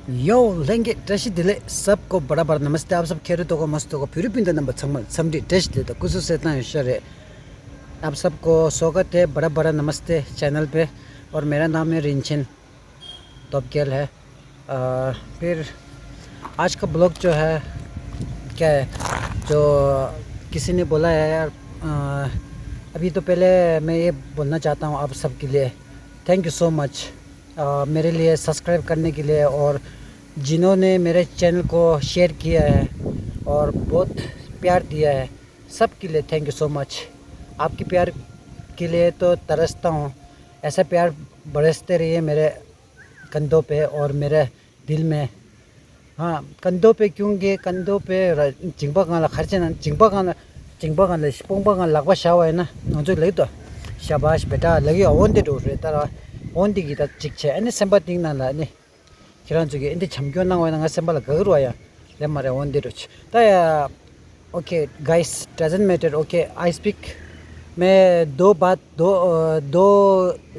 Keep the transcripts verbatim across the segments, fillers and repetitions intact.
यो लेंगे दृश्य दिले सबको बड़ा बड़ा नमस्ते। आप सब खैरियत होगा, मस्त होगा, फिर भी नंबर छमल समझी दृश्य दिले तो कुछ से इतना हिस्सा रहे। आप सबको स्वागत है बड़ा बड़ा नमस्ते चैनल पे। और मेरा नाम है रिंचन तोपकेल है। अ, फिर आज का ब्लॉग जो है, क्या है, जो किसी ने बोला है यार, अ, अभी तो पहले मैं ये बोलना चाहता हूँ आप सब के लिए, थैंक यू सो मच मेरे लिए सब्सक्राइब करने के लिए, और जिन्होंने मेरे चैनल को शेयर किया है और बहुत प्यार दिया है, सब के लिए थैंक यू सो मच। आपके प्यार के लिए तो तरसता हूँ। ऐसा प्यार बरसते रहिए मेरे कंधों पे और मेरे दिल में। हाँ, कंधों पे, क्योंकि कंधों पे र- झिंगबा गाला खर्च ना, झिंगबा गाला, झिंगबा गाला, पोंगबा गाला, लगबा शावा है ना, उनको लगे तो शाबाश बेटा, लगे ओन दे डोर रे तारा, ओन दी की ता चिक छे, अने सेंबा तिंग ना ला ने। खिरान चुके, इनते छमक्यों ना हुआ ना, सेंबा लगा करो आया, ले मारे ओन दे डोच। ता या, okay, guys, doesn't matter, okay, I speak. मैं दो बात, दो, अ, दो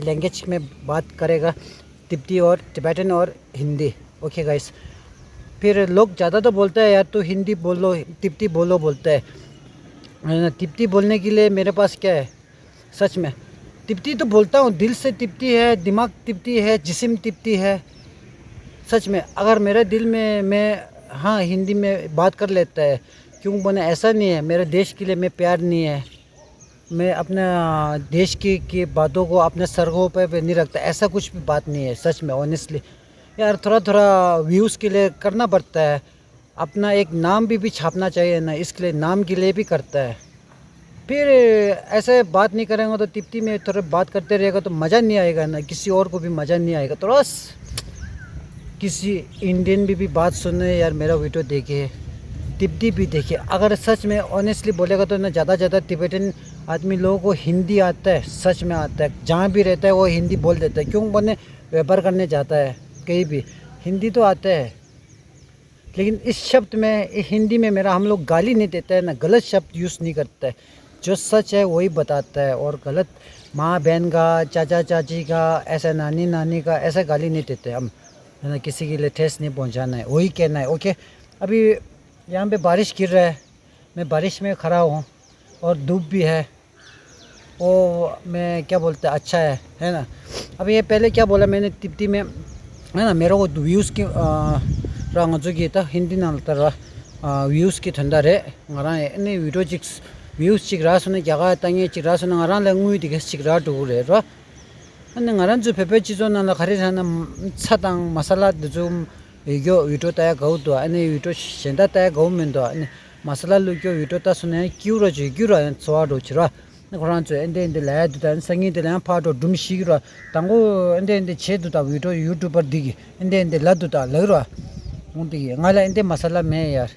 लैंग्वेज में बात करेगा, तिब्बती और टिबेटन और हिंदी। ओके गाइस, फिर लोग ज़्यादा तो बोलते हैं यार, तू हिंदी बोलो, तिब्बती बोलो बोलते हैं, है ना? तिब्बती बोलने के लिए मेरे पास क्या है? सच में, तिब्बती तो बोलता हूँ, दिल से तिब्बती है, दिमाग तिब्बती है, जिस्म तिब्बती है। सच में, अगर मेरे दिल में मैं, हाँ, हिंदी में बात कर लेता है, क्यों बोले, ऐसा नहीं है मेरे देश के लिए मैं प्यार नहीं है, मैं अपना देश की, की बातों को अपने सरगों पे भी नहीं रखता, ऐसा कुछ भी बात नहीं है सच में, ऑनेस्टली। यार, थोड़ा थोड़ा व्यूज़ के लिए करना पड़ता है, अपना एक नाम भी, भी छापना चाहिए ना, इसके लिए, नाम के लिए भी करता है। फिर ऐसे बात नहीं करेंगे तो तिब्बती में थोड़ा बात करते रहेगा तो मज़ा नहीं आएगा ना, किसी और को भी मज़ा नहीं आएगा। थोड़ा स- किसी इंडियन भी, भी बात सुने यार, मेरा वीडियो देखे, तिब्बती भी देखे। अगर सच में ऑनेस्टली बोलेगा तो ना, ज़्यादा ज़्यादा तिबेटन आदमी लोगों को हिंदी आता है, सच में आता है, जहाँ भी रहता है वो हिंदी बोल देता है। क्यों बोले, व्यापार करने जाता है कहीं भी, हिंदी तो आता है। लेकिन इस शब्द में, हिंदी में मेरा, हम लोग गाली नहीं देते हैं ना, गलत शब्द यूज़ नहीं करते हैं। जो सच है वही बताता है, और गलत माँ बहन का, चाचा चाची का, ऐसा नानी नानी का ऐसा गाली नहीं देते हम, है ना, किसी के लिए ठेस नहीं पहुँचाना है, वही कहना है। ओके, अभी यहाँ पे बारिश गिर रहा है, मैं बारिश में खड़ा हूँ और धूप भी है। वो मैं क्या बोलते, अच्छा है, है ना। अब ये पहले क्या बोला मैंने तिब्बती में, है ना, मेरे को व्यूज़ की, अ, रहा जो की था हिंदी ना लगता रहा, अ, व्यूज़ की ठंडा रहे। ང་རང་ཨེ་ནི་ཝི་ཌི་ཡོ་ཅིག་ཝིའུ་ཅིག་རག་སོང་ན་རྒྱ་གར་ལྟ་ངན་ཅིག་རག་སོང་ན་ང་རང་ལ་དངུལ་དེ་ག་ཅིག་རག་འགྲོ་གི་རེད་ར། ཨ་ནི་ང་རང་ཚོའི་བོད་པའི་སྤྱི་ཚོགས་ནང་ལ་ག་རེ་རག་ན་ཚྭ་དང་མ་ས་ལ་འདི་ཚོ་ཡོད་རྒྱུ་ཝི་ཌི་ཡོ་ལྟ་ཡ་དགའ་བོ་འདུག་ཨ་ནི་ཝི་ཌི་ཡོ་གཞན་དག་ལྟ་ཡ་དགའ་བོ་མི་འདུག་ཨ་ནི་མ་ས་ལ་བླུགས་རྒྱུ་ཝི་ཌི་ཡོ་ལྟ་སོང་ན་ཡང་སྐྱིད་རོ་བྱེད་སྐྱིད་རོ་ཡང་འཚོ་བ་འགྲོ་བྱེད་ར། ཨ་ནི་ཁོ་རང་ཚོས་ཨེ་འདྲས་ཨེ་འདྲས་ལབ་ཡ་འདུག་ད་ཨ་ནི་སང་ཉིན་དེ་ལ་ཡང་ཕར་འགྲོ་སྒྲུང་ཞིག་ར། དང་པོ་ཨེ་འདྲས་ཨེ་འདྲས་བྱས་འདུག་ད་ཝི་ཌི་ཡོ་ཡུ་ཊུབ་པར་འདི་གིས་ཨེ་འདྲས་ཨེ་འདྲས་ལབ་འདུག་ད་ལབ་ར། འོང་འདི་གིས་ང་ལ་ཨེ་འདྲས་མ་ས་ལ་མེད་ཡ།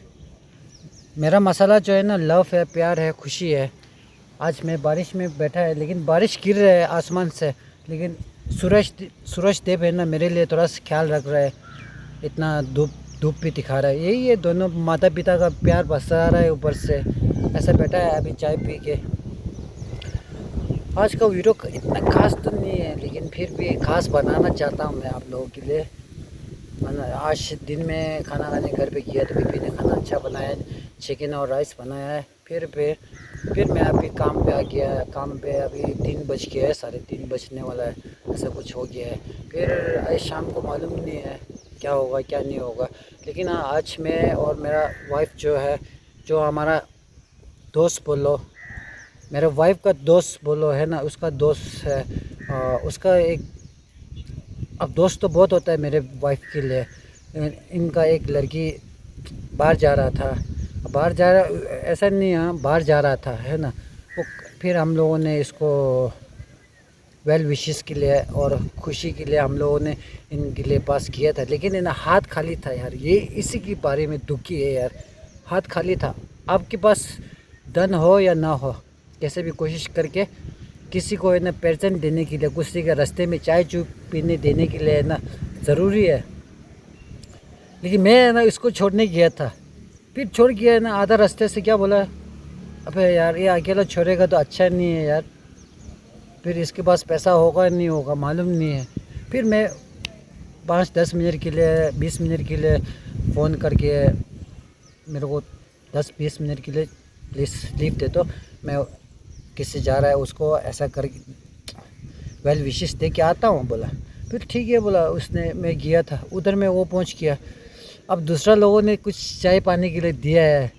मेरा मसाला जो है ना, लव है, प्यार है, खुशी है। आज मैं बारिश में बैठा है, लेकिन बारिश गिर रहा है आसमान से, लेकिन सूरज, सूरज देव है ना, मेरे लिए थोड़ा सा ख्याल रख रहा है। इतना धूप, धूप भी दिखा रहा है। यही है, दोनों माता पिता का प्यार बरसा रहा है ऊपर से। ऐसा बैठा है अभी चाय पी के। आज का वीडियो इतना खास तो नहीं है, लेकिन फिर भी खास बनाना चाहता हूँ मैं आप लोगों के लिए। मैंने आज दिन में खाना खाने घर पे किया, तो बीबी ने खाना अच्छा बनाया है, चिकन और राइस बनाया है। फिर पे फिर मैं अभी काम पे आ गया। काम पे अभी तीन बज गया है, साढ़े तीन बजने वाला है, ऐसा कुछ हो गया है। फिर आज शाम को मालूम नहीं है क्या होगा क्या नहीं होगा। लेकिन हाँ, आज मैं और मेरा वाइफ जो है, जो हमारा दोस्त बोलो, मेरे वाइफ का दोस्त बोलो, है ना, उसका दोस्त है। अ, उसका एक, अब दोस्त तो बहुत होता है मेरे वाइफ के लिए। इन- इनका एक लड़की बाहर जा रहा था, बाहर जा रहा, ऐसा नहीं है, बाहर जा रहा था, है ना। वो फिर हम लोगों ने इसको वेल विशेस के लिए और खुशी के लिए हम लोगों ने इनके लिए पास किया था, लेकिन इन्हें हाथ खाली था यार। ये इसी के बारे में दुखी है यार, हाथ खाली था। आपके पास धन हो या ना हो, कैसे भी कोशिश करके किसी को इन्हें प्रेजेंट देने के लिए, किसी के रास्ते में चाय चू पीने देने के लिए ना ज़रूरी है। लेकिन मैं ना इसको छोड़ने गया था, फिर छोड़ गया ना, आधा रास्ते से क्या बोला, अबे यार, ये अकेला छोड़ेगा तो अच्छा नहीं है यार, फिर इसके पास पैसा होगा नहीं होगा मालूम नहीं है। फिर मैं पाँच दस मिनट के लिए, बीस मिनट के लिए फ़ोन करके मेरे को दस बीस मिनट के लिए प्लीज लीव दे दो, मैं किसी जा रहा है उसको ऐसा कर वेल विशेस दे के आता हूँ बोला। फिर ठीक है बोला, उसने, मैं गया था उधर में, वो पहुँच गया। अब दूसरा लोगों ने कुछ चाय पानी के लिए दिया है,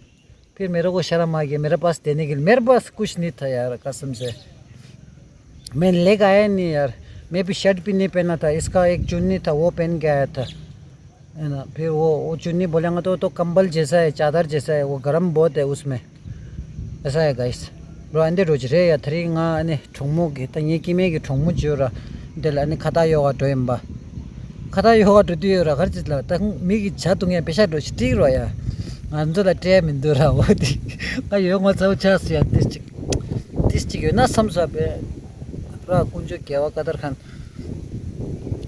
फिर मेरे को शर्म आ गया मेरे पास देने के लिए। मेरे पास कुछ नहीं था यार, कसम से। मैं लेके आया नहीं यार। मैं भी शर्ट भी नहीं पहना था, इसका एक चुन्नी था, वो पहन के आया था, है ना। फिर वो वो चुन्नी बोलेंगे तो तो कंबल जैसा है, चादर जैसा है, वो गर्म बहुत है उसमें। ऐसा है गाइस। ब्रो, आंदे रोज रे या थ्री ང་ཨ་ནི་གྲོགས་མོ་གི་ད་ངའི་སྐྱེ་དམན་གྱི་གྲོགས་མོ་ཅིག་ཡོད་ར། འདི་ལ་ཨ་ནི་ཁ་ཏ་ཡོ་ག་འགྲོ་ཡིན་པ། ཁ་ཏ་ཡོ་ག་འགྲོ་དུས་ཡོད་ར། གར་ཅིག་ལ་ད་མི་གི་ཇ་འཐུང་ཡ་པེ་ཤ་འགྲོ་ཞིག་སྤྲད་རོགས་ཡ། ང་ཚོ་ལ་སྤྲད་མི་འདུག་ར། འོ་དེ་ང་ཡོད་ངོ་ཚ་བོ་ཆགས་སོང་ཡ། ཏིས་ཅིག་ཏིས་ཅིག་ཡོད་ན་བསམ་སོང་བས། ར་དཀོན་མཆོག་རྒྱལ་བ་ཀ་དར་ཁན།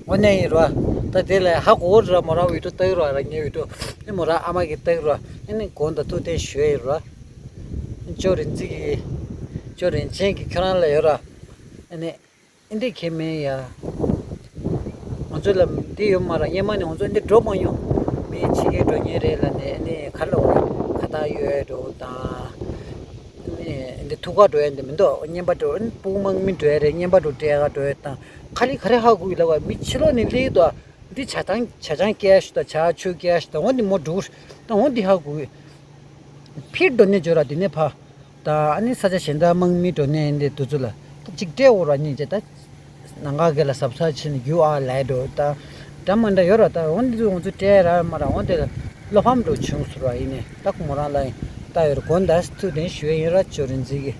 འོ་ནས་ཡིན་ར། ད་དེ་ལ་ཧ་གོ་ར། མོ་རང་བི་ཏོ་ལྟ་གི་ར། ར་ངའི་བི་ཏོ་ཨེ་མོ་རང་ཨ་མ་གི་ལྟ་གི་ར། ཨེ་ནི་གོང་དང་ཐུག་ཏེ་ཞུ་ཡ་ཡིན་ར། ཅོ་རིན་ཅི་གི་ཅོ་རིན་ཆེན་གི་ཁྱོད་རང་ལ་ཡོད་ར། ཨེ་ནི། ཨེ་འདི་ཁྱེད་མེད་ཡ། ང་ཚོ་ལ་འདི་ཡོད་མ་ར། སྔོན་མ་ནས་ང་ཚོ་འདི་འགྲོ་མ་མྱོང་། མི་ཕྱི་རྒྱལ་འགྲོ་མཁན་རེད་ལབ་ནས་ཨ་ནི་ག་ལ་འོ་ཁ་ཏ་གཡོལ་འགྲོ་དང་། ཨ་ནི་འདི་ཐུག་ག་འགྲོ་ཡ་འདི་མི་འདུག་སྨྱོན་པ་འགྲོ། ཨ་ནི་སྤུ་གུ་དམག་མི་འགྲོ་ཡ་རེད། སྨྱོན་པ་འགྲོ་སྤྲད་ག་འགྲོ་ཡ་དང་། ག་ལེ་ག་རེ་ཧ་གོ་གི་ལབ་པ། མི་ཕྱི་ལོགས་ནས་སླེབས་འདུག་འདི་ཇ་ཐང་ཇ་ཆང་སྐྱེལ་ཞུ་དང་། ཇ་ཆུ་སྐྱེལ་ཞུ་དང་། འོ་འདི་མོ་འགྲོ་དང་། འོ་འདི་ཧ་གོ་གི། ཕིར་འགྲོ་ནས་འཇོ་ར་དེ་ནས་ཕ། ད་ཨ་ནི་ས་ཆ་གཞན་དག་དམག་མི་འགྲོ་ནས་འདི་དུས་ཚོད་ལ་ད་ཅིག་སྤྲད་འོ་ར་སྙིང་རྗེ། ད་ནང་ག་གེ་ལ་གཟབ་གཟབ་བྱས་ནས་རྒྱུ་ཨ་ལས་འགྲོ་ད། འདྲ་མ་འདྲ་ཡོད་ར། ད་འོ་འདི་ཚོ་ང་ཚོ་སྤྲད་ར་མ་ར། འོ་དེ་ལ་བློ་ཕམ་འགྲོ་བྱུང་སོང་ར། ཡིན་ནས་ད་ཁོ་མོ་རང་ལ་ཡིན་ད་ཡོད་ར། དགོངས་དག་ཐུགས་བདེན་ཞུ་ཡ་ཡིན་ར། ཅོ་རིན་ཅི་གི་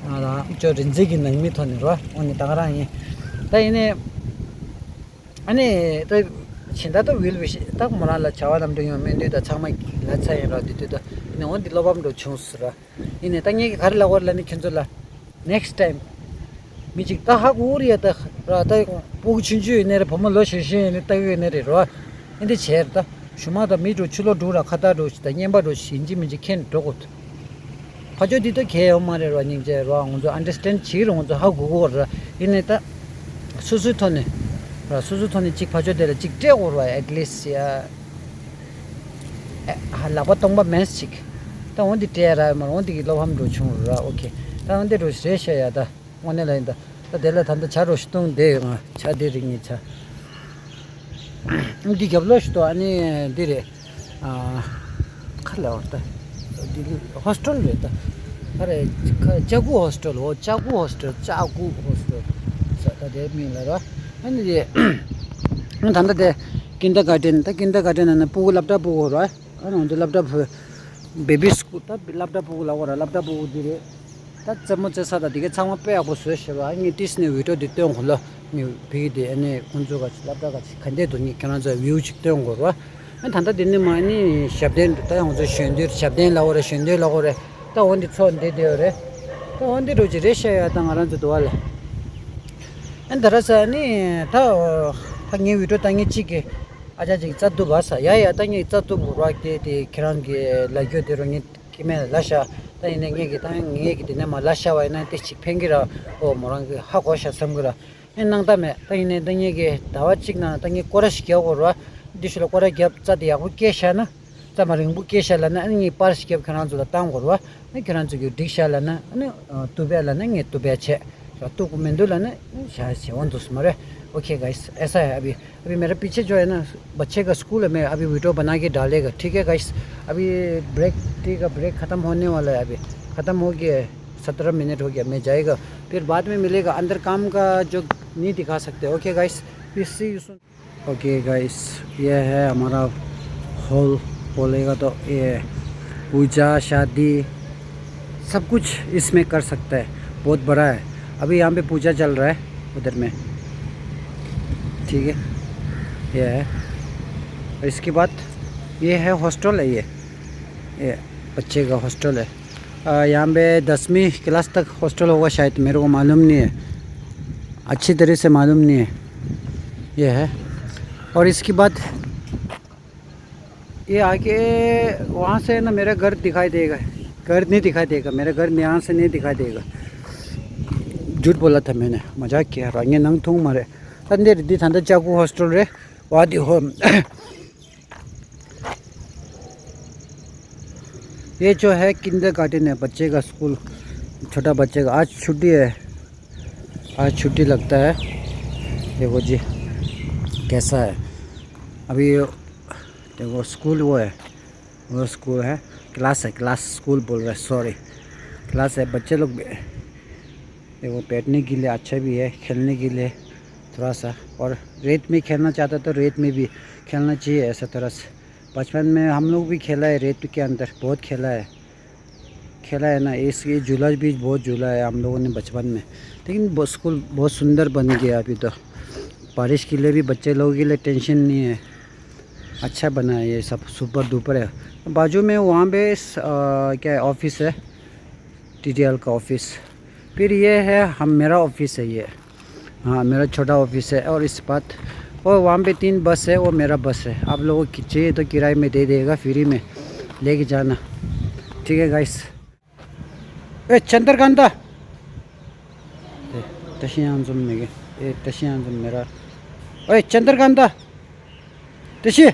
ང་རང་ཅོ་རིན་ཅི་གི་ནང་མི་ཐོག་ནས་ར། འོ་ནི་ད་ག་རང་ཡིན། ད་ཡིན་ནས། ཨ་ནི་ད་ཕྱི་ཟླ་ད་ཝིལ་བི་ཤི་ད་མོ་རང་ལ་བྱ་བ་ལམ་འགྲོ་ཡོང་སྨོན་འདུན་ད་ཚང་མ་ལ་ཚ་ཡིན་ར། དེ་དུས་ད་ཨ་ནི་འོ་འདི་བློ་ཕམ་འགྲོ་བྱུང་སོང་ར། ཡིན་ནས་ད་ངས་ཀྱི་ག་རེ་ལབ་དགོས་ལབ་ནི་ཁྱོད་ཚོ་ལ། ནེགསི་ཊའིམ་མི་གཅིག་ད་ཧ་གོ་རེད་ཡ། ད་ར་ད་སྤུ་གུ་ཆུང་ཆུང་ཡིན་ནའི་རེད། བུ་མོ་ལོ་གཞོན་གཞོན་ཡིན་ནའི་ལྟ་གི་ཡོད་ནའི་རེད་ར། ཨེ་འདི་བྱས་ར། ད་ཞུ་མ་ད་མི་འགྲོ་ཕྱི་ལོགས་འགྲོ་ར། ཁ་ཏ་འགྲོ་ཞིག་ད་སྨྱོན་པ་འགྲོ་ཞིག་ཡིན་གཅིག་མིན་གཅིག་ཁྱེར་ནས་འགྲོ་དགོས། ཕ་ཆོས་འདི་ད་གལ་ཡོད་མ་རེད་ར། སྙིང་རྗེ་ར། ང་ཚོ་ཨན་ཌར་སི་ཊེན་ཌ་བྱེད་ར། ང་ཚོ་ཧ་གོ་གོ་ར། ཡིན་ནའི་ད་སོ་སོའི་ཐོག་ནས་ར། སོ་སོའི་ཐོག་ནས་གཅིག་ཕ་ཆོས་དེ་ལ་གཅིག་སྤྲད་དགོས་ར། ཨེཊ་ལིསི་ཊི་ཡ། ཨེ་ཧ་ལག་པ་སྟོང་པ་མེད་ཅིག་ད་འོ་འདི་སྤྲད་ར་མ་ར། འོ་འདི་གི་བློ་ཕམ་འགྲོ་བྱུང་ར། ཨོ་ཁེ། ད་འོ་འདི་འགྲོ་རེད་ཤག་ཡ། ད་དངོས་གནས་ལ་ཡིན་ད། ད་དེ་ལ་ད་ལྟ་ཇ་རོ་ཞིག་བཏུང་བསྡད་ཡོད། ང་ཇ་འདི་རིག་ངེས་ཇ། འདི་རྒྱབ་ལོགས་ཤིག་ཏུ་ཨ་ནི་འདི་རེད། ཨ། ཁ་ལ་བར་ད། འདི་ཧོ་སི་ཊེལ་རེད་ད། ཨ་རེ། ཁ་ལྕགས་སྐུད་ཧོ་སི་ཊེལ། འོ་ལྕགས་སྐུད་ཧོ་སི་ཊེལ། ལྕགས་སྐུད་ཧོ་སི་ཊེལ་ཟེར་ད་དེ་མིང་ལ་ར། ཨ་ནི་དེ། ད་ལྟ་དེ་ཀིན་ཌར་གྷར་ཌེན། ད་ཀིན་ཌར་གྷར་ཌེན་ནང་ན་སྤུ་གུ་སློབ་གྲྭ་སྤུ་གུ་ར། ཨ་ནི་འོ་འདི་སློབ་གྲྭ་བུ། བེ་བི་སི་ཀུལ། ད་སློབ་གྲྭ་སྤུ་གུ་ལབ་དགོས་ར། སློབ་གྲྭ་སྤུ་གུ་འདི་རེད། ད་རྩེད་མོ་རྩེ་ས་དང་དེ་གའི་ཚང་མ་དཔེ་ཡག་པོ་བཟོས་ཤག་ར། ངས་ཏིས་ནས་བི་ཌི་ཡོ་འདི་སྟོན་དགོས་ལ། ངས་བི་འདི་ཨ་ནི་ཁོང་ཚོ་ག་སློབ་གྲྭ་ག་ག་འདྲ་འདུག་ངས་ཁྱེད་རང་ཚོ་བིའུ་ཅིག་སྟོན་དགོས་ར། ཨ་ད་ལྟ་འདི་ནས་མ་ཨ་ནི་ཞབས་བརྟན་ད་ཡང་ཚོ་གཞོན་དུས་ཞབས་བརྟན་ལབ་དགོས་རེད། གཞོན་དུས་ལབ་དགོས་རེད། ད་འོ་འདི་ཚོ་འདི་བསྡད་ཡོད་རེད། ད་འོ་འདི་འགྲོ་ཅི་རེད་ཤག་ཡ། ད་ང་རང་ཚོ་འདུག་བ་ལ། ཨ་ད་ར་ས་ཨ་ནི་ད་ད་ངའི་བི་ཌི་ཡོ་ད་ངས་གཅིག་གི་ཨ་ཅག་ཅིག་རྩ་ཐུབ་བ་ས་ཡ། ཡ་ད་ངས་རྩ་ཐུབ་ར། དེ་དེ་ཁྱེད་རང་གི་ལ་རྒྱུ་དེ་རུ་ངས། སྐྱེ་དམན་ལ་ཤ། ད་ཡིན་ནའི་ངེད་ཀྱི་ད་ངེད་ཀྱི་དེ་ནས་མ་ལ་ཤ་བ་ཡིན་ན་དེ་ཅིག་ཕན་གི་ར། ཨོ་མོ་རང་གི་ཧ་གོ་ཤ་བསམ་གི་ར། ཨེ་སྣང་དག་མེད། ད་ཡིན་ནའི་ད་ངེད་ཀྱི་ཟླ་བ་གཅིག་ནང་ད་ངས་སྐོར་ར་ཞིག་རྒྱབ་དགོས་ར། འདི་ཤུ་ལ་སྐོར་ར་རྒྱབ་རྩ་དེ་ཡག་པོ་སྐྱེས་ཤ་ན། རྩ་མ་རིང་པོ་སྐྱེས་ཤ་ལ་ན་ཨ་ངས་པར་ཞིག་རྒྱབ་ཁྱེད་རང་ཚོ་ལ་བཏང་དགོས་ར། ཨ་ཁྱེད་རང་ཚོ་གི་འགྲིག་ཤ་ལ་ན་ཨ་ནི་ཏུ་བེ་ལ་ན་ངས་ཏུ་བེ་བྱས། ར་ཏུ་ཀུ་མེན་དུ་ལ་ན་ཤ་བྱས་འོང་འདུག་སྨ་རེ། ཨོ་ཁེ་གྷའི་སི། ཨེ་ས་ཨ་བི། अभी मेरा पीछे जो है ना, बच्चे का स्कूल है, मैं अभी वीडियो बना के डालेगा, ठीक है गाइस। अभी ब्रेक, ठीक है, ब्रेक ख़त्म होने वाला है, अभी ख़त्म हो गया है, सत्रह मिनट हो गया, मैं जाएगा, फिर बाद में मिलेगा। अंदर काम का जो नहीं दिखा सकते। ओके गाइस, फिर सी यू सून। ओके गाइस, ये है हमारा हॉल बोलेगा तो, ये पूजा शादी सब कुछ इसमें कर सकता है, बहुत बड़ा है। अभी यहाँ पे पूजा चल रहा है उधर में, ठीक है, ये है। और इसके बाद ये है हॉस्टल है, ये ये बच्चे का हॉस्टल है। अ, यहाँ पे दसवीं क्लास तक हॉस्टल होगा शायद, मेरे को मालूम नहीं है, अच्छी तरह से मालूम नहीं है। ये है। और इसके बाद ये आके वहाँ से ना मेरा घर दिखाई देगा। घर नहीं दिखाई देगा, मेरा घर यहाँ से नहीं दिखाई देगा। झूठ बोला था मैंने, मजाक किया। रंगे नंग थोंग मारे। तंदे रिद्धि थांदा चाकू हॉस्टल रे। वादी हो। ये जो है किंडरगार्टन है, बच्चे का स्कूल, छोटा बच्चे का। आज छुट्टी है, आज छुट्टी लगता है। देखो जी, कैसा है अभी। देखो, स्कूल वो है, वो स्कूल है, क्लास है, क्लास, स्कूल बोल रहा है, सॉरी, क्लास है। बच्चे लोग भी, देखो, बैठने के लिए अच्छा भी है, खेलने के लिए थोड़ा सा। और रेत में खेलना चाहता तो रेत में भी खेलना चाहिए, ऐसा थोड़ा सा। बचपन में हम लोग भी खेला है रेत के अंदर, बहुत खेला है, खेला है ना। इस, ये झूला भी बहुत झूला है हम लोगों ने बचपन में। लेकिन वो स्कूल बहुत सुंदर बन गया अभी तो, बारिश के लिए भी बच्चे लोगों के लिए टेंशन नहीं है। अच्छा बना है ये सब, सुपर डुपर है। बाजू में वहाँ पे स-, अ, क्या है, ऑफिस है, टीटीएल का ऑफिस। फिर ये है हम, मेरा ऑफिस है ये। हाँ, मेरा छोटा ऑफिस है। और इस बात, और वहाँ पे तीन बस है, वो मेरा बस है। आप लोगों को चाहिए तो किराए में दे देगा, फ्री में लेके जाना। ठीक है गाइस। ए चंद्रकांता, ए, तशियां जुम मेगे, ए, तशियां जुम मेरा। ओए चंद्रकांता, तशी,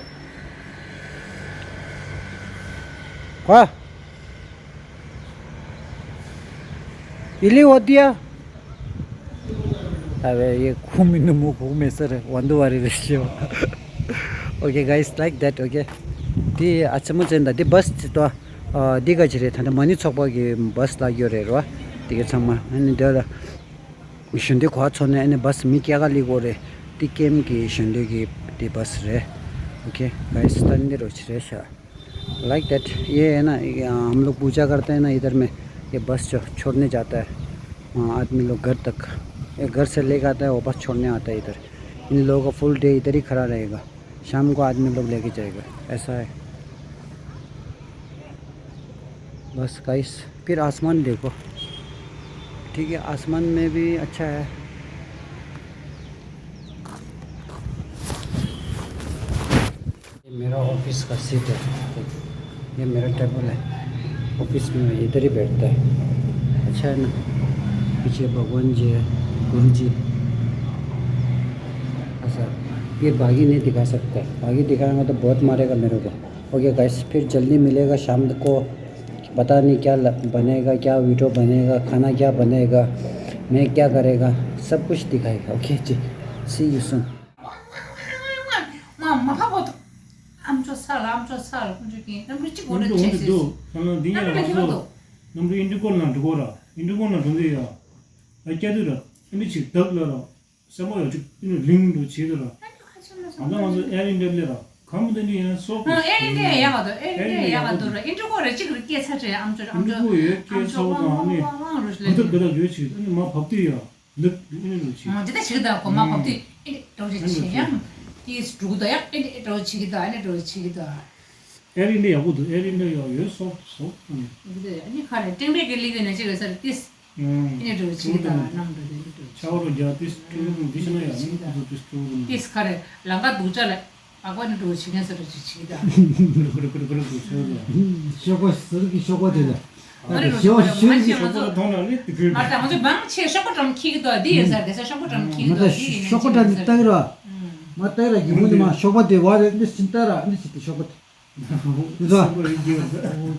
वा, इली होतिया। अबे, ये घूम इन मुंह घूम ऐसा रे, वंदो वारी ratio. Okay, guys, like that, okay. ཏེ་ཨ་ཙི་མོ་ཙན་ད་ཏེ་བཱས་ཅི་ཏོ། ཨ་ཏེ་ག་ཅི་རེད། ད་ནི་མ་ནི་ཚོགས་པ་གི་བཱས་ལ་གྱོ་རེད་རོ། ཏེ་ག་ཚང་མ་ཨ་ནི་འདི་ལ་གཞོན་དེ་གོ་ཚོ་ནས་ཨ་ནི་བཱས་མི་སྐྱ་ག་ལི་གོ་རེད། ཏེ་ཀེམ་གི་གཞོན་དེ་གི་ཏེ་བཱས་རེད། Okay, guys, ད་ནི་རོ་ཅི་རེད་ཤག Like that. ये है ना, ये हम लोग पूजा करते हैं ना इधर में, ये बस जो छोड़ने जाता है, हाँ, आदमी लोग घर तक। ये घर से लेके आता है, वापस छोड़ने आता है इधर। इन लोगों का फुल डे इधर ही खड़ा रहेगा, शाम को आदमी लोग लेके जाएगा, ऐसा है। बस गाइस, फिर आसमान देखो, ठीक है, आसमान में भी अच्छा है। ये मेरा ऑफिस का सीट है, ये मेरा टेबल है। ऑफिस में मैं इधर ही बैठता है। अच्छा है ना, पीछे भगवान जी है, गुरु जी। ऐसा, ये बागी नहीं दिखा सकता है, बागी दिखाएगा तो बहुत मारेगा मेरे को। ओके गाइस, फिर जल्दी मिलेगा शाम को। पता नहीं क्या ल-, बनेगा, क्या वीडियो बनेगा, खाना क्या बनेगा, मैं क्या करेगा, सब कुछ दिखाएगा। ओके जी, see you soon. ང་མ་ཕ་བོ་དང་། ཨམ་ཅོག་ས་ལ་ཨམ་ཅོག་ས་ལ་ཁོང་ཚོ་ཀྱིན་ནམ་རུ་གཅིག་འོ་འདྲ་ཁྱེད་སི། འདུག་ཁ་ལ་འདི་ཉལ་ལ་ཁ་ཚོ། ནམ་རུ་ཨིན་ཌི་ཀོ་ལ་འགྲོ་གོ་ར། ཨིན་ཌི་ཀོ་ལ་འགྲོ་འདི་ཡ། ཨ་སྐྱ་དུ་ར། ཨིན་ཌི་ཆིག་བདག་ལ་ར། སེམས་པ་ཡ་གཅིག་ཨིན་ཌི་རིང་འགྲོ་བྱེད་དུ་ར། ཨ་ད་ང་ཚོ་ཨེར་ཨིན་ཌི་ཡ་ལས་ར། གམ་དེ་འདྲ་ཡང་སོག་ཨེར་ཨིན་ཌི་ཡ་ཡག་ག་འདུག་ཨེར་ཨིན་ཌི་ཡ་ཡག་ག་འདུག་ར། ཨིན་ཌི་ཀོ་ར་གཅིག་ར་སྐད་ཆ་དྲིས་ཨམ་ཅོག་ཨམ་ཅོག་ཨིན་ཌི་ཀོ་ཡོད་སྐད་ཆ་བ་དང་ཨ་ནི་ཨམ་ཅོག་དབང་དབང་དབང་རུ་ལས་ག་ད་ག་ད་ཡོད་ཅིག་ཨ་ནི་མ་བབ་དུས་ཡ། ལགས་ཨེ་ནི་འགྲོ་ཆེ། ཨ་འདི་ལྟ་བྱེད་ཀྱི་འདུག་གོ་མ་བབ་དུས་ཨེ་འདྲ་འགྲོ་ཆེ་ཆེ་ཡང་། དེས་འགྲོ་གི་འདུག་ཡང་ཨེ་འདྲ་འགྲོ་བྱེད་ཀྱི་འདུག་ཨེ་འདྲ་འགྲོ་བྱེད་ཀྱི་འདུག་ཨེར་ཨིན་ཌི་ཡ་ཡག་པོ་འདུག་ཨེར་ཨིན་ཌི་ཡ་ཡག་ཡོད་སོག་སོག་ཨ་ནི། འདི་ལྟ་ཨ་ནི་ཁ་རེ་ཏྲེང་ཏྲེང་གི་ལི་གི་ནས་ཅིག་ཡོད་ས་རེད་དེས། ཨེ་འདྲ་འགྲོ་བྱེད་ཀྱི་འདུག་ནང་འགྲོ་དེ་འདྲ་འགྲོ། ཆ་བ་རུ་རྒྱ་དེས་ཀྲུ་རུ་འདི་ཤི་ན་ཡ་ནི་ཁོ་ཚོ་དེས་ཀྲུ་རུ། དེས་ཁ་རེ་ལམ་ཁ་སྡུག་ཅག་ལ། ཨ་ཁོ་ནི་འགྲོ་བྱེད་མཁན་ཟེར་རོ་ཅིག་བྱེད་ཀྱི་འདུག་ཀུ་རུ་ཀུ་རུ་ཀུ་རུ་ཀུ་རུ་ཀུ་རུ་ཀུ་རུ། ཤོག་པ་ཟུར་གྱི་ཤོག་པ་དེ་ལ། ཨ་རེ་རོ་ཤོག་པ་མ་ཤེས་ང་ཚོ། ཨ་ད་ང་ཚོ་མང་ཆེ་ཤོག་པ་འགྲམ་འཁྱེར་གྱི་འདུག་འདི་ཡིན་ཟེར་དེ་ཚོ་ཤོག་པ་འགྲམ་འཁྱེར་གྱི་འདུག་འདི་ཡིན་ཤོག་པ་འགྲམ་འདི་ལྟ་གི་ར། མ་ལྟ་གི་ར་ཡིན་མོ་ནི་མ་ཤོག་པ་དེ་བ་རེད་འདི་ཕྱིན་ལྟ་ར་འདི་ཕྱིན་དེ་ཤོག་པ་དེ། འདི་ཚོ། ཨོ་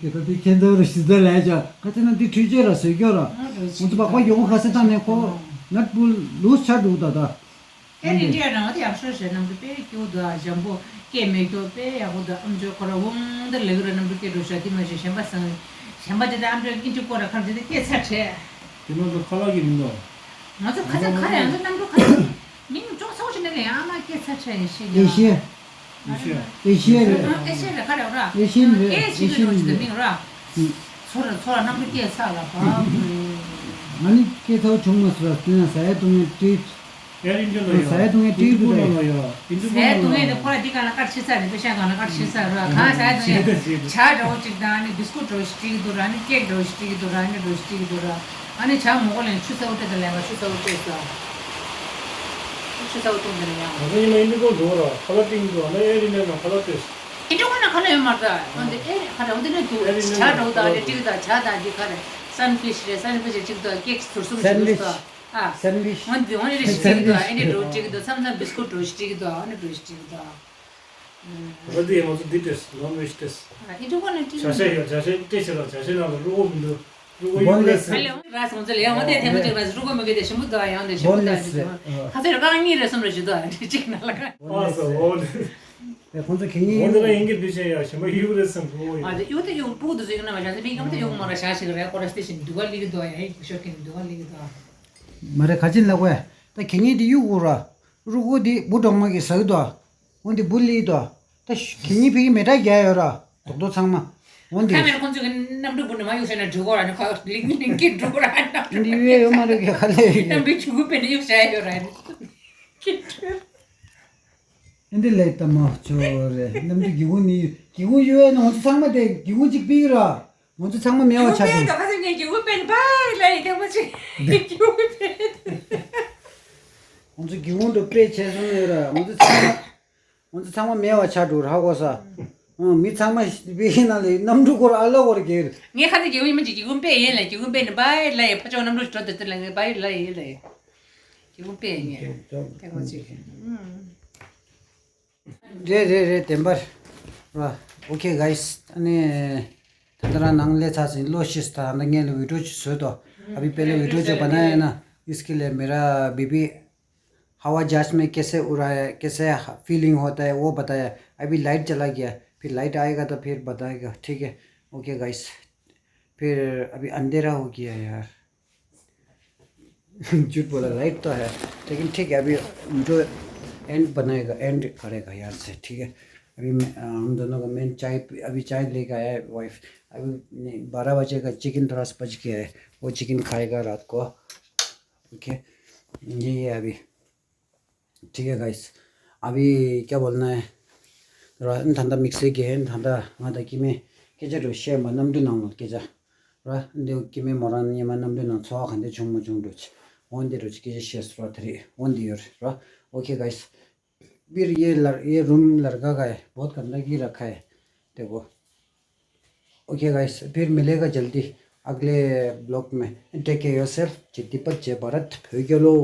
ཀེ་ད་འདི་ཁྱེད་ཚོ་ར་ཞིབ་ཚགས་ལས་ཀྱང་ཁ་ཚ་ན་འདི་འཕྲུལ་ཆས་ར་བཟོས་ཀྱང་ར། ང་ཚོ་པགས་པ་ཡོང་ཁ་སེ་བཏང་ནས་ཁོ་ནད་པུ་ལུས་ཆགས་འདུག་ད་ད། ཨེར་ཨིན་ཌི་ཡ་རང་དེ་ཡག་ཤོས་རེད། ནམ་དུ་དཔེ་སྐྱིད་པོ་འདུག་ཨ་འཇམ་པོ་སྐད་མེད་སྐྱོ་དཔེ་ཡག་པོ་འདུག་ཨམ་ཅོག་ཁོ་ར་འོང་འདི་ལེགས་ར་ནམ་དུ་སྐད་འགྲོ་ཤག་དེ་མ་ཤེས་གཞན་པ་སང་གཞན་པ་དེ་དང་ཨམ་ཅོག་ཨིན་ཅི་ཀོ་ར་ཁར་དེ་དེ་སྐད་ཚ་དྲགས། དེ་ནང་དུ་ཁ་ལག་གི་མི་འདུག་ང་ཚོ་ཁ་ཚ་ཁ་ཡང་ཚོ་ནམ་དུ་ཁ་ཚ་མིང་ཅོག་ཚོགས་ཤིག་ནས་ལས་ཨ་མ་སྐད་ཚ་དྲགས་ཡིན་ཤེས་ཀྱང་། ཨེ་ཤེ་ཡ་རེད། ཨེ་ཤེ་ཡ་རེད་ཁ་རེད་ར། ཨེ་ཤེ་ཡ་རེད། ཨེ་ཤེ་ཡ་རེད་ཤི་དེ་མིང་ར། ཚོ་ར་ཚོ་ར་ནམ་དུ་སྐད་ཚ་ལ་བབ། ང་ནི་སྐད་ཚ་བྱུང་མ་སོང་ར་དེ་ན་ཟ་ཡ་བཏུང་ཡ་ཏྲིག་ཨེར་ཨིན་ཌི་ཡ་ལ་ཡ། ཟས་དུང་ངའི་ཏྲིག་ཏུ་རེད། ཟས་དུང་ངའི་དེ་ཁོ་ར་འདི་ག་ལ་ཀར་ཕྱི་ཚར་རེད། པེ་ཤ་ག་ལ་ཀར་ཕྱི་ཚར་ར། གང་ཟས་དུང་ངའི་ཇ་འདྲ་བོ་ཅིག་དང་ཨ་ནི་བིས་ཀུད་འདྲ་བོ་ཞིག་སྤྲད་ཀྱི་འདུག་ར། ཨ་ནི་ཀེག་འདྲ་བོ་ཞིག་སྤྲད་ཀྱི་འདུག་ར། ཨ་ནི་ཇ་མོག་གོ་ལེན་ཆུ་ཚ་བོ་སྤྲད་དང་ལས་ཀ་ཆུ་ཚ་བོ་སྤྲད་ས། ཆུ་ཚ་བོ་བཏུང་དེ་ལ་ཡང་། ང་ཚོ་ཉི་མ་ཨིན་ཌི་ཀོ་འགྲོ་ར་ཁ་ལག་སྤྲད་ཀྱི་འདུག་ཨ་ནི་ཨེར་ཨིན་ཌི་ཡ་ནང་ཁ་ལག་སྤྲད། ཨིན་ཌི་ཀོ་ནང་ཁ་ལག་ཡོད་མ་རེད། འོན་ཏེ་ཨེར་ཁ་ལག་འོན་ཏེ་ནས་འདུག་ཨེར་ཨིན་ཌི་ཡ་ཇ་འདྲ་བོ་དང་ཨ་ནི་ཏིག་དང་ཇ་དང་འདི་ག་རེད། སན་ཕིཤ་རེད། སན་ཕིཤ་རེད་ཅིག་འདུག་ཀེག་ཟུར་གསུམ་ཞིག་འདུག་ཨ། སེན་ཝིཆ། འོན་ཏེ་འོན་ཏེ་སེན་ཝིཆ་སྤྲད་ཀྱི་འདུག་ཨ། འདི་འགྲོ་སྤྲད་ཀྱི་འདུག་མཚམས་མཚམས་བི་སི་ཀུཊ་འགྲོ་སྤྲད་ཀྱི་འདུག་ཨ། འོན་ཏེ་འགྲོ་སྤྲད་ཀྱི་འདུག་ར་དེ་ང་ཚོ་འདི་སྤྲད་ནོན་ཝེཇ་སྤྲད། ཨ། འདི་འགྲོ་ག་ནས་སྤྲད། བྱ་ཤ་ཡོད། བྱ་ཤ་སྤྲད་བྱས་ལ་བྱ་ཤའི་ནང་ལ་རུས་ཀོག་མི་འདུག་རུས་ཀོག་གཡུག་རེད་ཟེར། ཨ་ལེ་ར་སོང་ཚེ་ལེ་ཡང་འོན་ཏེ་ཐེངས་མ་གཅིག་ར་རུས་ཀོག་མི་དགོས་དེ་ཞིམ་པོ་འདུག་ཨ། ཡང་དེ་ཞིམ་པོ་འདུག་ཨ། འདི་ཞིམ་པོ་ཁ་ཚོད་ར་རྐང་གཉིས་རེ་གསུམ་རེ་ཞུ་འདུག་ཨ། འདི་གཅིག་ནང་ལ་ག་ཨ་སོ་འོ་ནི། ཨེ། ཁོང་ཚོ་གད་སྙིགས། འོ་འདི་ལ་ཡིན་གྱི་འདི་བྱས་ཡ་ཞིམ་པོ་གཡུག་རེད་བསམ་གྱི། འོ་ཡ། ཨ། དེ་གཡུག་དེ་གཡུག་སྤུ་གུ་དེ་ཚོ་གཡུག་ན་མ་བྱང་ཚེ་མི་སྐམ་དེ་གཡུག་མ་ར་བྱ་ཞིག་རེད། ཁོ་ར་སྟེ་ཞིམ་འདུག་ག་ལི་གི་འདུག་ཨ། ཡ་ཡིན་ཤོར་གི་འདུག་ག་ལི་གི་འདུག་ཨ། མ་རེད། ག་ཅིན་ལབ་དགོས། ད་གད་སྙིགས་དེ་གཡུག་དགོས་ར། རུས་ཀོག་དེ་འབུ་གྲོག་མ་གིས་ཟ་གི་འདུག་ཨ། འོན་ཏེ་འབུ་ལི་དོ། ད་ཤ་གད་སྙིགས་ཕ་གི་མེ་སྲེག་རྒྱག་ཡོད་ར། རྡོག་རྡོག་ཚང་མ། འོན་ཏེ། ཁ་མེད་ཁོང་ཚོས་གི་གནམ་གྲུ་འབུ་ནི་མ་གཡུག་བྱས་ན་འགྲིག་གོ་ར་ནི་ཁ་ལིང་ལིང་གི་འགྲོ་གོ་ར་ནམ་གྲུ། འདི་ཡོད་ཡོད་མ་རེད་གི་ཁ་ལས། གནམ་གྲུའི་གི་གུ་པེ་ནི་གཡུག་བྱས་ཡོད་ར་ནི། ཁྱི་ཁྱི། འདི་ལས་ལྟ་མ་ཆོག་རེད། གནམ་གྲུའི་གི་གུ་ནི་གི་གུ་ཡོད་ན་ང་ཚོ་ཚང་མ་དེ་གི་གུ་གཅིག་ཕུད་ར། ང་ཚོ་ཚང་མ་མེད་པ་ཆགས་འགྲོ། ཁ་སང་ངས་གི་གུ་པེ་ནི་བཱའི་ལ་ཡི་ཐེངས་མ་གཅིག་གི་གུ་པེ། ང་ཚོ་གི་གུ་འགྲོ་པེ་བྱས་སོང་ཡོད་ར། ང་ཚོ་ཚང་མ། ང་ཚོ་ཚང་མ་མེད་པ་ཆགས་འགྲོ་ར་གོ་ས། ཨང་། མི་ཚང་མ་བི་ཧི་ནང་ལ་གནམ་གྲུ་སྐོར་ཨ་ལ་སྐོར་གྱེར། ངས་ཁ་ཚ་གི་གུ་ཡིན་མ་གཅིག་གི་གུ་པེ་ཡིན་ལ། གི་གུ་པེ་ནི་བཱའི་ལ་ཡི་ཕ་ཆོག་གནམ་གྲུ་འགྲོ་དེ་དེ་ལ་ངས་བཱའི་ལ་ཡི་ལ་ཡི་གི་གུ་པེ་ཡིན་ངས་ཐེངས་མ་གཅིག་རེད་རེད་རེད། བདེན་པར་ར། Okay guys, ཨ་ནི་ད་ལྟ་རང་ནང་ལས་ཚར་ཟིན་ལོ་ཤིས། ད་ད་ངས་ལ་བི་ཌིའོ་ཅིག་བཟོས་ཏོ། ཨ་བི་པེ་ལ་བི་ཌིའོ་ཅིག་བ་ན་ཡ་ན་ཨིས་ཀི་ལེ་མེ་ར་བི་བི། हवा जहाज में कैसे उड़ाया, कैसे फीलिंग होता है, वो बताया। अभी लाइट चला गया, फिर लाइट आएगा तो फिर बताएगा, ठीक है? ओके गाइस, फिर अभी अंधेरा हो गया यार। झूठ बोला, लाइट तो है, लेकिन ठीक है, अभी वीडियो एंड बनाएगा, एंड करेगा यार से, ठीक है? अभी मैं, हम दोनों का मेन चाय, अभी चाय लेकर आया है वाइफ। अभी नहीं, बारह बजे का चिकन थोड़ा सा बच गया है, वो चिकन खाएगा रात को। ओके, यही है अभी। ठीक है गाइस, अभी क्या बोलना है? ད་ལྟ་དམིགས་བསལ་གྱི་ད་ལྟ་ང་དང་སྐྱེ་དམན་སྐད་ཆ་འདྲ་བཤད་མ། གནམ་གྲུ་ནང་ལ་སྐད་ཆ་ར། འདི་སྐྱེ་དམན་མོ་རང་ཉི་མ་གནམ་གྲུ་ནང་འཚོ་བ་ག་འདྲ་བྱུང་མ་བྱུང་འདྲ་ཆ། འོན་ཏེ་འདྲ་ཆ་སྐད་ཆ་བཤད་སོང་ར། དེ་རིང་འོན་ཏེ་ཡོད་ར། ओके गाइस, फिर ये लड़- ये रूम लड़का का है, बहुत गंदगी रखा है, देखो। ओके गाइस, फिर मिलेगा जल्दी अगले ब्लॉग में। Take care yourself. जय तिब्बत, जय भारत, भ्यो गेलो।